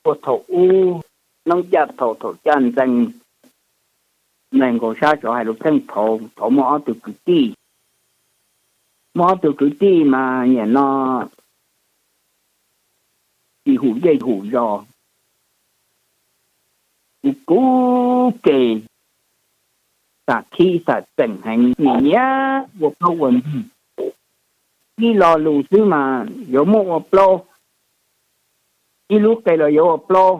Ua thaum ub, noob caj thaum thaum caj ntxees, nqaus sab tsov hais lus pheej thaum thaum muaj ob tug kwv tij, muaj ob tug kwv tij mas niam no tsis hum zej hum zos, kuv kuv ke, xam khib xam txeem heev, nim niam ua plaub ua ntug, ib lo lus xwb mas yuav muab ua plaub, ib lub qe los yuav ua plaub,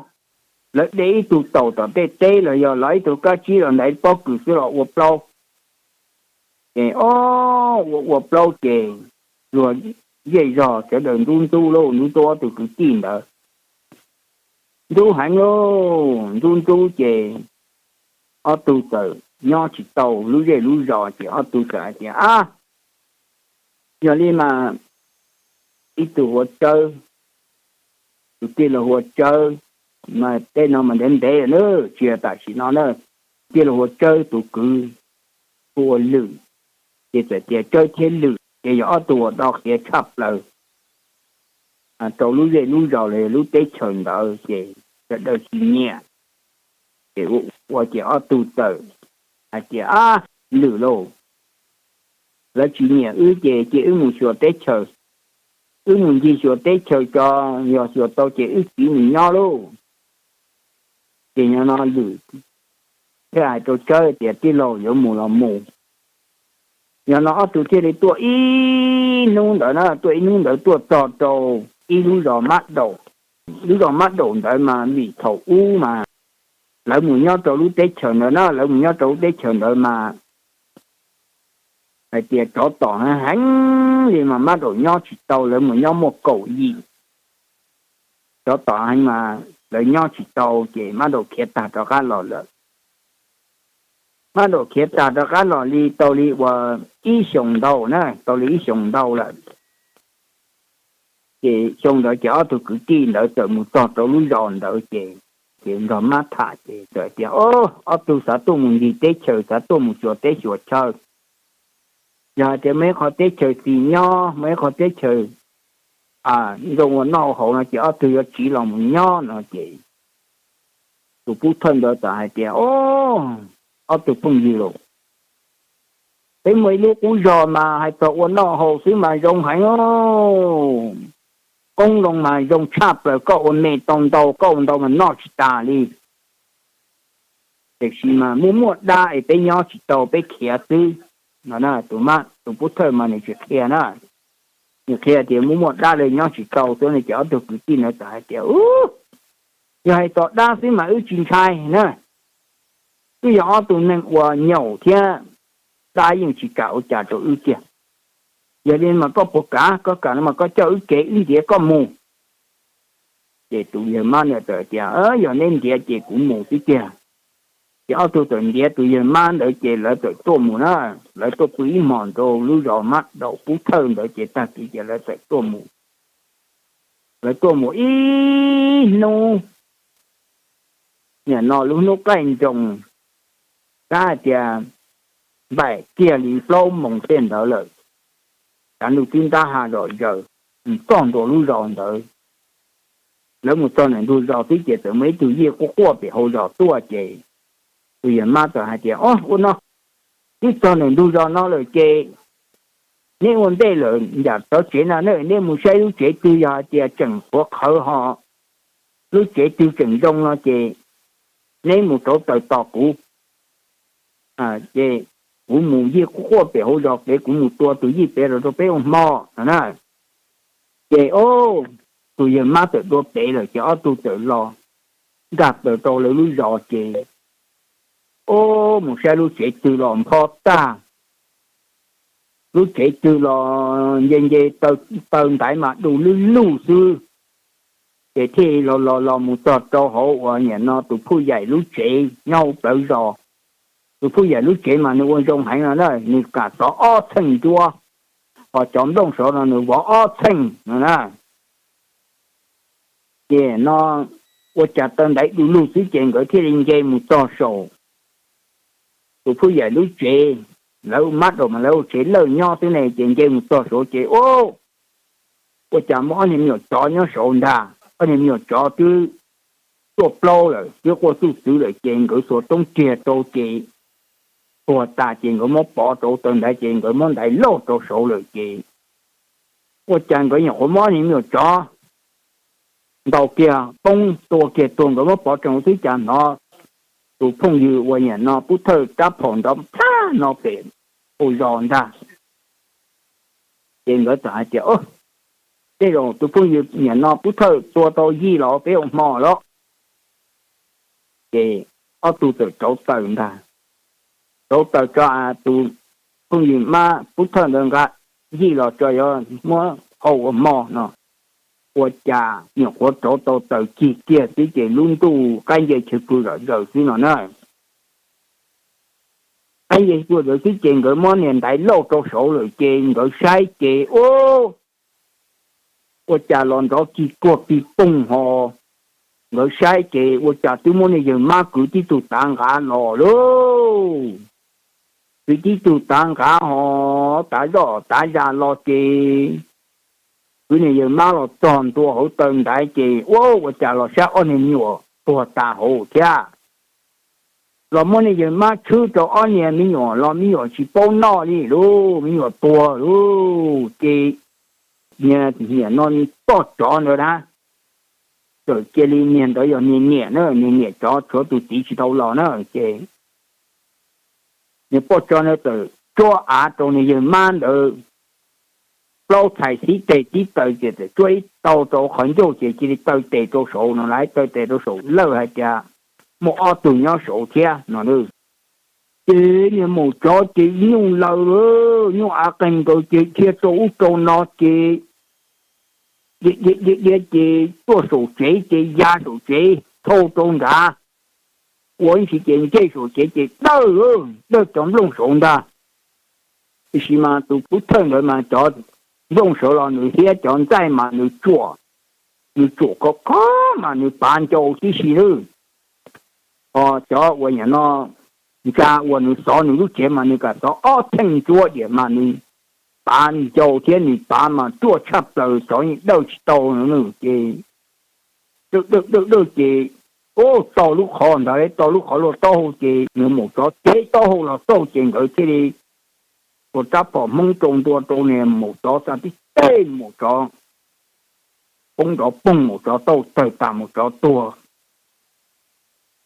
lawv de ib tug taum tom tej teb los yog los ib tug kab tsib los ntawm pob kws xwb los ua plaub. Ces ob ua ua plaub ces luag zej zog sawv daws ntxub ntxub lauj, ntxub ntxub ob tug kwv tij ntawd, ntxub heev lauj, ntxub ntxub ces ob tug txawm nyob tsis tau lub zej lub zos ces ob tug txawm hais tias, ab, yog li mas ib tug hu ua Tsawb, tus tij laug hu ua Tsawb, mas tej no mas ntev ntev lawm na, tsis yog tam sim no na, tij laug hu ua Tsawb, tus kwv hu ua Lwm, ces txawm tias Tsawb thiab Lwm ces yog ob tug uas do qhiav tshaj plaws rau lub zej lub zos los yog lub teb chaws ntawd ces sawv daws tsis nyiam. Ces ua ua ces ob tug txawm hais tias, ab, Lwm lauj, lawv tsis nyiam wb ces cia wb mus xyuas teb chaws, wb mus ncig xyuas teb chaws tso, yog xyuas tau ces wb tsiv mus nyob lauj. Ces nyob no Lwm thiaj hais rau Tsawb tias, tij laug, yuav mus los mus. Yog no ob tug thiaj li tuaj ib hnub ntawd na, tuaj ib hnub ntawd tuaj txog rau ib lub zos Mab Daum. Lub zos Mab Daum ntawd mas vim thaum ub mas lawv mus nyob rau lub teb chaws ntawd na, lawv mus nyob rau lub teb chaws ntawd mas hais tias tsov tom heev li mas Mab Daum nyob tsis tau, lawv mus nyob muaj kaum yim, tsov tom heev mas lawv nyob tsis tau ces Mab Daum khiav tag rov qab los lawm. Mab Daum khiav tag rov qab los li tau li uas ib xyoos ntau na, tau li ib xyoos ntau lawm. Ces xyoo ntawd ces ob tug kwv tij ntawd txawm mus txog rau lub zos ntawd ces, ces nrog Mab tham ces txawm tias, o, ob tug xav tuaj mus ncig teb chaws, xav tuaj mus xyuas teb xyuas chaw, yog hais tias muaj ib qho teb chaws xis nyob, muaj ib qho teb chaws zoo ua noj ua haus no ces ob tug yuav tsiv los mus nyob no ces tus pub thawj ntawd txawm hais tias, o, ob tug phooj ywg lauj, peb muaj ib lub qub zos mas hais txog ua noj haus xwb mas zoo heev, qoob loo mas zoo tshaj plaws, koj ua me tau ntau, koj ua ntau mas noj tsis tas li. Tiam sis mas muaj muaj dab es peb nyob tsis tau, peb khiav xwb no. Tus pub thawj mas nws tsis qhia na, nws qhia tias muaj muaj dab li nyob tsis tau xwb no ces ob tug kwv tij ntawd txawm hais tias, u, yog hais txog dab xwb mas wb tsis ntshai na, wb yog ob tug neeg uas nyaum thiab, dab yeej tsis kam ua cas rau wb kiag. Yog li mas koj puas kam? Koj kam no mas koj coj wb kev, wb ntiav koj mus. Ces tus yawg Mab ntawd txawm tias, yog neb ntiav ces kuv mus xwb tiag. Ces ob tug txawm ntiav tus yawg Mab ntawd ces lawv txawm tuaj mus na. Lawv tuaj pw ib hmos rau lub zos Mab Daum pub thawj ntawd ces tag kis ces lawv txawm tuaj mus. Lawv tuaj mus ib hnub, nim no lub hnub qaij nroos, tab hais tias npaum kiag li plaub moos tej ntawd lawm, tav ntuj twb ntab ha zom zaws, mus txog ntua lub zos ntawd. Lawv mus txog ntawm ntug zos xwb ces txawm muaj ib tug yij quaj quaj pem hauv zos tuaj ces tus yawg Mab txawm hais tias, o, ua no, twb txog ntawm ntug zos no lawm ces neb ua ntej lawm nram tov tsev no na, neb mus saib lub tsev twg yog hais tias tseem qhuav qhawv ho lub tsev twg tseem zoo no ces neb mus rauv taws tos kuv. Ces kuv mus yij quaj quaj pem hauv zos pem, kuv mus tua tus yij pem los rau peb ua hmo no na. Ces o, tus yawg Mab txawm dua pem lawm ces ob tug txawm los nkag plaws rau lawv lub zos ces, o, mus saib lub tsev twg los npho tag, lub tsev twg los nce nce taw ntaiv mas du lug lug xwb. Ces thiaj los los los mus txog rau hauv uas nim no tus phuj yaim lub tsev nyob hauv plawv zos. Tus phuj yaim lub tsev mas nws ua zoo heev no na, nws kam xov ob txheej ncuab, ho cov nplooj saud no nws vov ob txheej no na. Ces no ua cas taw ntaiv du lug xwb ces nkawd thiaj li nce mus txog saum tus phuj yaim lub tsev. Lawv Mab Daum mas lawv ua tsev lawj nyob xwb ne, ces nce mus txog saud ces, o, ua cas muaj ob niag me nyuam tsov nyob saud ntag. Ob niag me nyuam tsov twb tuaj plaub lawm twb quaj txuj txwv lawm ces nkawd xuas roob riag rau ces tuag tas ces nkawd muab pov rau taw ntaiv ces nkawd muab ntaiv lauj rau saud lawm ces ua cas nkawd nyuam qhuav muab niag me nyuam tsov ntaus kiag poob tua kiag tuag nkawd muab pov rau xwb cas hnov tus phooj ywg uas niam no pub thawj rab phom nrov plab no pem ua zos ntag. Ces nkawd txawm hais tias, tej zaum tus phooj ywg niam no pub thawj tua tau yij los peb ua hmo los. Ces ob tug txawm rauv taws ntag, rauv taws tso tus phooj ywg mab pub thawj ntawd nqa yij los tso yuav muab hau ua hmo no, ua cas nyuam qhuav rauv tau taws cig kiag xwb ces lub ntuj qaib nce chaw pw zom zaws xwb no na. Qaib nce chaw pw zom zaws xwb ces nkawd muab niag ntaiv lauj rau saud lawm ces nkawd saib ces ua ua cas los nrov kig kuag pig poog ho. Nkawd saib ces ua cas twb muab niag yawg mab kwv tib tug tav nqav los lauj. Kwv tib tug tav nqav ho, tav zoj tav zag los ces kwv niag yawg mab los txog ntua hauv taw ntaiv ces ua ua cas los saib ob niag me nyuam tuag tas hauv thiab. Los muab niag yawg mab tshwb rau ob niag me nyuam los me nyuam tsis paub noj li lauj, me nyuam tuag lauj ces niag niam no poj tsov ntawd na, txawm cia li niag ntawd yog niag niam na, niag niam tsov tshuav tus txiv tsis tau los na ces niag poj tsov ntawd txawm tsuab av rau niag yawg mab ntawd plaub txhais xib teg tib taw ces txawm tsuab ib tau rau qhov ncauj ces cia li taw tes rau saud no lauj, taw tes rau saum lawj hais tias muaj ob tug nyob saud thiab no. Ces niag maum tsov ces nyuj laws lawm, nyuj av qeeg nkaus ces dhia rau ub rau no ces dhia dhia dhia ces tuaj saum tsev ces ya saum tsev thau rau nrad, ua ib ntsis ces ncej saum tsev ces dawj, dawj cov nplooj saud ntag. Tiam sis mas tus pub thawj ntawd mas cov nplooj saud los nws hiab cov ntxaij mas nws tsuam, nws tsuam khov khov mas nws pav ncau tib si lawm. Ho cov uas niam no ntsa uas nws xov nws lub tsev mas nws kam xov ob theej ntsuab diam mas nws pav ncau thiab nws pav mas ruaj tshaj plaws, tsov yeej dawj tsis tau no ces dawj dawj dawj ces tau lub qhov ntawd, tau lub qhov luaj taub hau ces nws maum tsov cev taub hau los xauj ces nkawd thiaj li ua rab phom hmoob rau ntua rau niag maum tsov xa tib teg, maum tsov poob nrov poog, maum tsov tauj tawg tas, maum tsov tuag.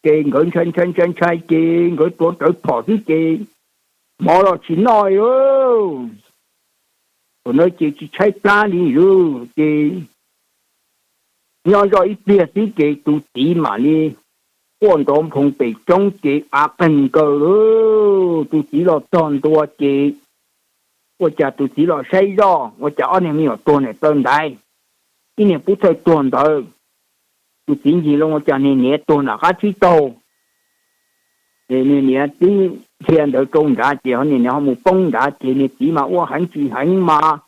Ces nkawd ntshai ntshai ntshai ntshai ces nkawd tuav rawv phom xwb ces hmov los tsis noj li. Thaum ntawd ces tsis tshaib plab li lauj ces nyob zoj ib pliag xwb ces tus txiv mam li quaj nrov nphoo pem roob ces av qeeg nkaus lauj. Tus txiv los txog ntua ces ua cas tus txiv los saib zoj ua cas ob niag me nyuam tuag ntawm taw ntaiv, ib niag pub thawj tuag ntawd. Tus txiv ncig loo ua cas niag niam tuag nram qab tsib taug. Ces niag niam twb dhia ntawd rau nrad ces ho niag niam ho mus poob nrad ces niag txiv mas ua heev tsis heev mas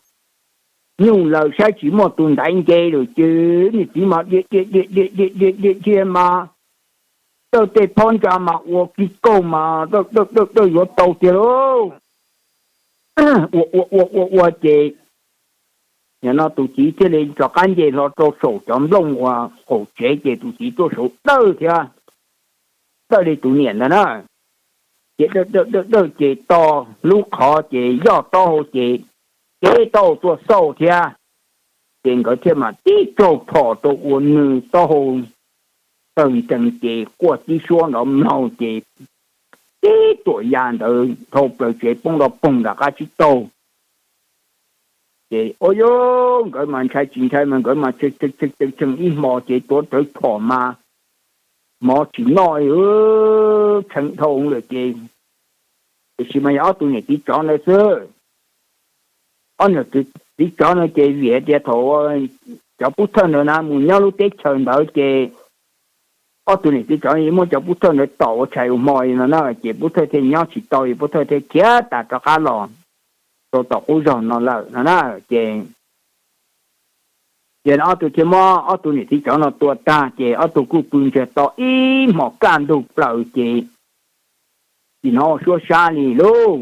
nyuj laws saib tsis muaj tus ntaiv nce lawm ces niag txiv mas dhia dhia dhia dhia dhia dhia dhia mas dawj tej phab ntsa mas ua kig kauj mas dawj dawj dawj dawj yuav tau tiag lauj. Ua ua ua ua ua ces nim no tus txiv thiaj li rov qab nce hlo rau saum cov nplooj uas qaum tsev ces tus txiv tuaj saud dawj thiab, dawj li tus niam ntawd na. Ces dawj dawj dawj dawj ces to lub qhov ces yoj taub hau ces cev taub hau tuaj xauj thiab. Ces nkawd thiaj mam tib tsaug phom rau ua nws taub hau tawg nrees ces quaj tib suab nrov mlaug ces tib tuam ya ntawd dhau plaws tsev poob nrov poog nram qab tsib taug. Ces ua yog nkawd mas ntshai tsis ntshai mas nkawd mas tshee tshee ib hmo ces tuav rawv phom mas hmov tsis noj li, tshee dhau lawm ces. Tiam sis mas yog ob tug niam txiv tsov ntawd xwb. Ob niam txiv tsov no ces vim hais tias thaum cov pub thawj ntawd na mus nyob lub teb chaws ntawd ces ob tug niam txiv tsov muab cov pub thawj ntawd tom ua tshais ua hmo li no na ces pub thawj thiaj nyob tsis tau li, pub thawj thiaj khiav tas rov qab los rau tom qub zog no lawm no na. Ces ces ob tug thiaj muab ob tug niam txiv tsov no tua tag ces ob tug kuj pw ntsiag to ib hmos kaj ntug plaws ces tsis hnov suab sab li lauj.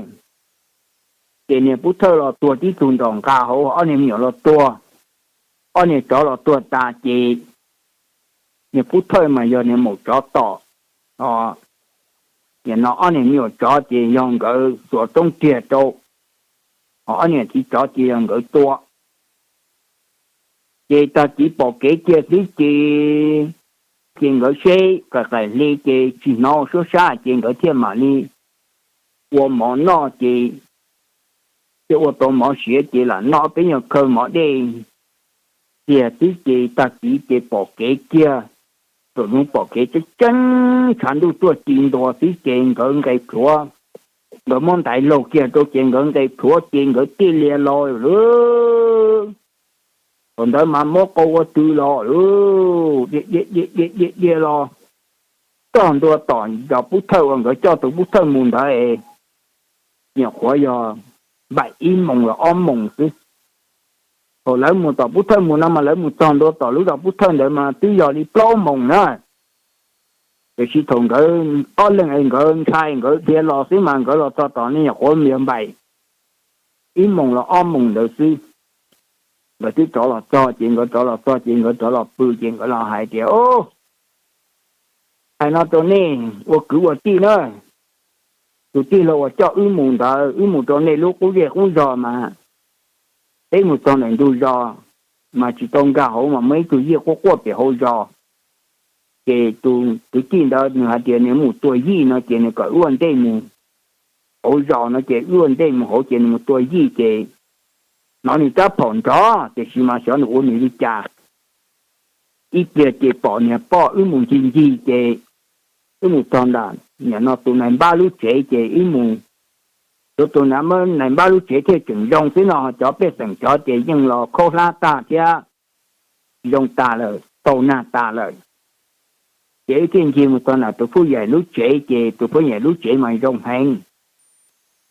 Ces niag pub thawj los tuag tib tug nrom nqa hauv, ob niag me nyuam los tuag, ob niag tsov los tuag tas ces niag pub thawj mas yog niag maum tsov tom. Nim no ob niag me nyuam tsov ces yog nkawd xuas roob riag rau, ho ob niag txiv tsov ces yog nkawd tua. Ces tag kis pom kev kiag xwb ces, ces nkawd seb qaim qaim hli ces tsis hnov suab sab ces nkawd thiaj mam li ua mov noj ces, thiaj ua tau mov siav ces lam noj peb nyuag khaw mov dej tiag xwb ces tag kis ces pom kev kiag. Thaum hnub pom kev tseeb tseeb tshav ntuj tuaj ci ntua xwb ces nkawd nqes plhuav, nkawd muab ntaiv laug kiag rau ces nkawd nqes plhuav ces nkawd tij lias los lawm. Thaum ntawd mas muab qau ua tw los lawm, dhia dhia dhia dhia los txog ntua tom cov pub thawj uas nkawd coj tus pub thawj mus ntawd, nyuam qhuav yog npaim ib moos los ob moos xwb. Thaum lawv mus tom pub thawj mus no mas lawv mus txog ntua tom lub zos pub thawj ntawd mas twb yog li plaub moos na. Tiam sis thaum nkawd ob leeg es nkawd ntshai nkawd dhia los xwb mas nkawd los txog tom ne nyuam qhuav yog npaim ib moos los ob moos ntawd xwb. Nkawd twb rov los txog ces nkawd rov los txog ces nkawd rov los pw ces nkawd los hais tias, Hais no rau nej ua kwv ua tij na, tus tij laug uas coj wb mus ntawd wb mus rau nej lub qub zej qub zog mas peb mus txog ntawm ntug zos mas tsis tau nkag hauv mas muaj ib tug yij quaj quaj pem hauv zos. Ces tus kwv tij ntawd nws hais tias nws mus tua yij no ces nws kom wb ua ntej mus hauv zos no ces wb ua ntej mus hauv ces nws mus tua yij ces hnov nws rab phom nrov tiam sis mas xyov nws ua nws li cas. Ib pliag ces pom niag poj wb mus ncig ncig ces wb mus txog ntawm nim no tus nais npab lub tsev ces wb mus, tus tus nais npab lub tsev thiaj tseem zoo xwb no cov pej xeem cov ces yeej los khaub hlab tag thiab zoo tas lawm tau nag tas lawm. Ces wb thiaj ncig mus txog ntawm tus phuj yaim lub tsev ces tus phuj yaim lub tsev mas zoo heev,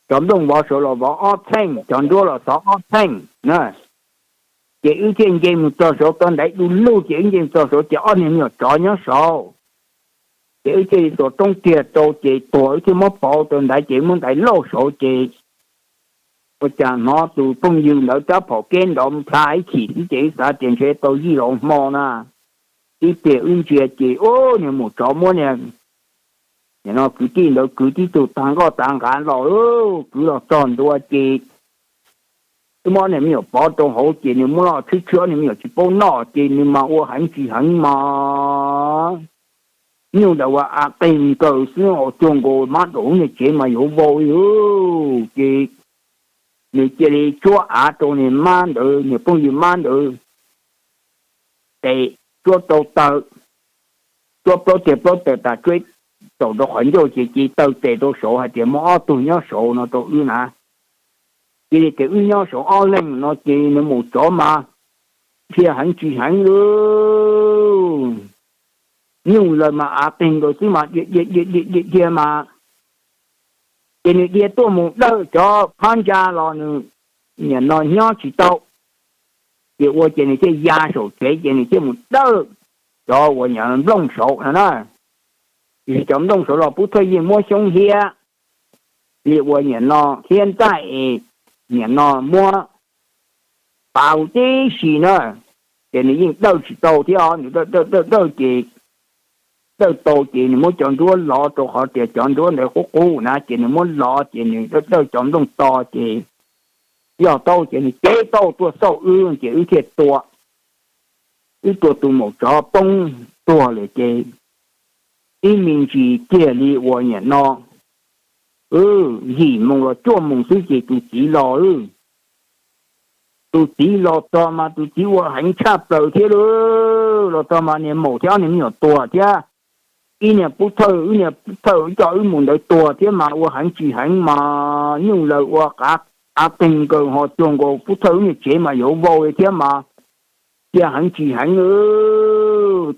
cov nplooj vov saud los vov ob txheej, cov nruab los xov ob txheej na. Ces wb thiaj nce mus txog saud tau ntaiv du lug ces wb nce mus txog saud ces ob niag me nyuam tsov nyob saud. Ces wb thiaj li xuas roob riag rau ces tuag wb thiaj muab pauv tau ntaiv ces wb muab ntaiv lauj saud ces ua cas hnov tus phooj ywg ntawd rab phom keb nrov nplha ib chim xwb ces wb xav tias ntshe tau yij los hmo na. Ib pliag wb ntsia ces ub niag maum tsov muab niag, nim no kwv tij ntawd kwv tib tug tag nkoj tag nqav los, kwv los txog ntua ces wb muab niag me nyuam pov rau hauv ces nws muab los tshwb tshwb ob niag me nyuam tsis paub noj ces nws mas ua heev tsis heev mas nyuj ntawd ua av qeeg nkaws xwb os, cuag nkaus mab daum lub niag tsev mas yuav vau li. Ces nws cia li tsuab av rau niag mab ntawd, niag phooj ywg mab ntawd tes, tsuab rau taw, tsuab plaub tiag plaub taw tas tsuab taum rau qhov ncauj ces cia li taw tes rau saud hais tias muaj ob tug nyob saud no rau wb na. Cia li tias wb nyob saud ob leeg no ces nws maum tsov mas dhia heev tsis heev li. Nyuj lawm mas av qeeg nkaws xwb mas dhia dhia dhia dhia dhia mas ces nws dhia tuaj mus dawj cov phab ntsa los nws nim no nyob tsis tau. Ces ua ces nws thiaj ya saum tsev ces nws thiaj mus dawj cov uas nim no nplooj saud no na. Tiam sis cov nplooj saud los pub thawj yeej muab xyoob hiab li uas nim no hiab ntaj es nim no muab pav huv tib si na. Ces nws yeej dawj tsis tau thiab os, nws dawj dawj dawj dawj ces dawj tau ces nws muab cov nruab lov rau qhov tias cov nruab ntawd qub qub na ces nws muab lov ces nws dawj dawj cov nplooj to ces yog tau ces nws cev tau tuaj xauj wb ces wb thiaj tua. Wb tua tus maum tsov poob tuag lawm ces ib me ntsis kiag li uas nim no yim moos los cuaj moos xwb ces tus txiv los. Tus txiv los txog mas tus txiv ua heev tshaj plaws thiab lauj. Los txog mas niag maum thiab ob niag me nyuam tuag thiab, ib niag pub thawj, wb niag pub thawj coj wb mus ntawd tuag thiab mas ua heev tsis heev mas nyuj lawm ua av qeeg nkaws ho cuag nkaus pub thawj wb niag tsev mas yuav vau li thiab mas dhia heev tsis heev.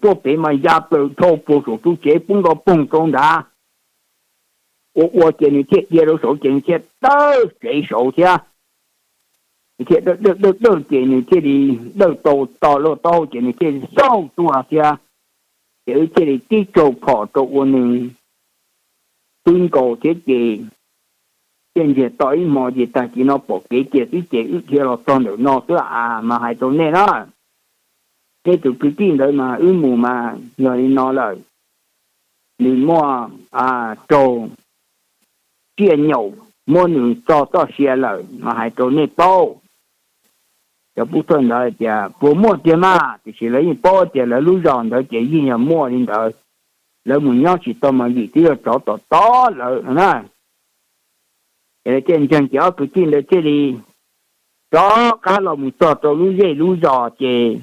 Tuaj pem mas ya plaws dhau puag saum ru tsev pub nrov poog rau nrad. Ua ua ces nws thiaj dhia rau saud ces nws thiaj dawj tsev saud thiab. Nws thiaj dawj dawj dawj dawj ces nws thiaj li dawj tau to lauj taub ces nws thiaj li xauj tuaj thiab. Ces wb thiaj li tib tsaug phom rau ua nws twb nkaus thiab ces thiaj ntsiag to ib hmo ces tag kis no pom kev kiag xwb ces wb dhia los txog ntawm no xwb a mas hais rau nej na. Nej tus kwv tij ntawd mas wb mus mas yog li no lawm, nws muaj raug tsiaj nyaum muab nws tso txoj sia lawm mas hais rau nej paub. Cov pub thawj ntawd tias puas muaj tiag mas, tiam sis lawv yeej paub tias lawv lub zos ntawd ces yeej yog muaj li ntawd, lawv mus nyob tsis tau mas vim twb yog tsov tom tod lawm no na. Ces lawv thiaj ntseeg ces ob kwv tij ntawd thiaj li rov qab los mus txog rau lub zej lub zos ces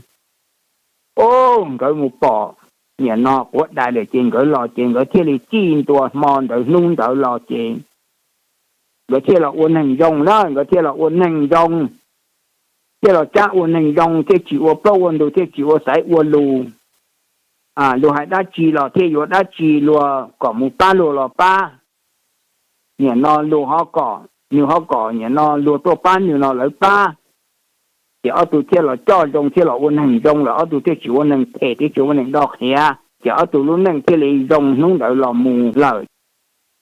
o, nkawd mus pom nim no quav dais lawm ces nkawd los ces nkawd thiaj li txij ntua hmo ntawd hnub ntawd los ces nkawd thiaj los ua neeg zoo na, nkawd thiaj los ua neeg zoo, thiaj los cab ua neeg zoo, thiaj tsis ua plaub ua ntug, thiaj tsis ua xaiv ua lus. Luag hais dab tsi los thiaj yuav dab tsi luag kom mus pab luag los pab. Nim no luag ho kom, nws ho kom nim no luag tuaj pab nws no lawv pab. Ces ob tug thiaj los coj zoo thiaj los ua neeg zoo lawm, ob tug thiaj tsis ua neeg phem thiab tsis ua neeg do qhiav, ces ob tug lub neej thiaj li zoo hnub ntawd los mus lawm.